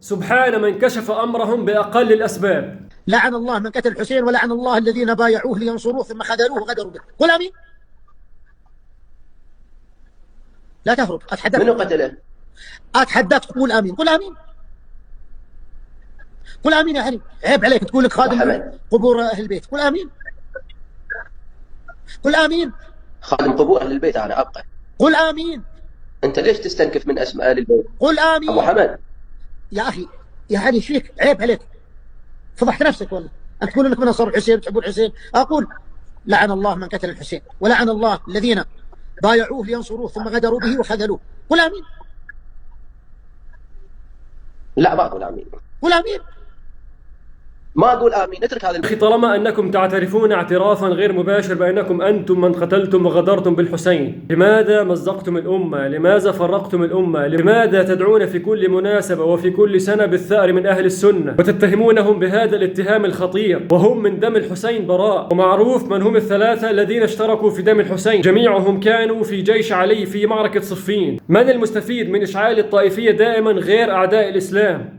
سبحان من كشف أمرهم بأقل الأسباب. لعن الله من قتل الحسين، ولعن الله الذين بايعوه لينصروه ثم خذلوه وغدروا به. قل امين. لا تهرب، اتحداك. منو قتله؟ اتحداك تقول امين. قل امين، قل امين يا علي، عيب عليك تقول لك خادم محمد. قبور اهل البيت. قل امين، قل امين، خادم قبور اهل البيت انا ابقى. قل امين، انت ليش تستنكف من اسم اهل البيت؟ قل امين. ابو حمد يا اخي يا علي، ايش فيك؟ عيب عليك، فضحت نفسك والله. انت تقول انك من انصار الحسين، تحب الحسين. اقول لعن الله من قتل الحسين، ولعن الله الذين بايعوه لينصروه ثم غدروا به وخذلوه. قل امين. لا ما اقول امين. قل امين. ما اقول امين، اترك هذا. أخي طالما أنكم تعترفون اعترافا غير مباشر بأنكم أنتم من قتلتم وغدرتم بالحسين، لماذا مزقتم الأمة؟ لماذا فرقتم الأمة؟ لماذا تدعون في كل مناسبة وفي كل سنة بالثأر من أهل السنة وتتهمونهم بهذا الاتهام الخطير وهم من دم الحسين براء؟ ومعروف من هم الثلاثة الذين اشتركوا في دم الحسين، جميعهم كانوا في جيش علي في معركة صفين. من المستفيد من إشعال الطائفية دائما غير أعداء الإسلام؟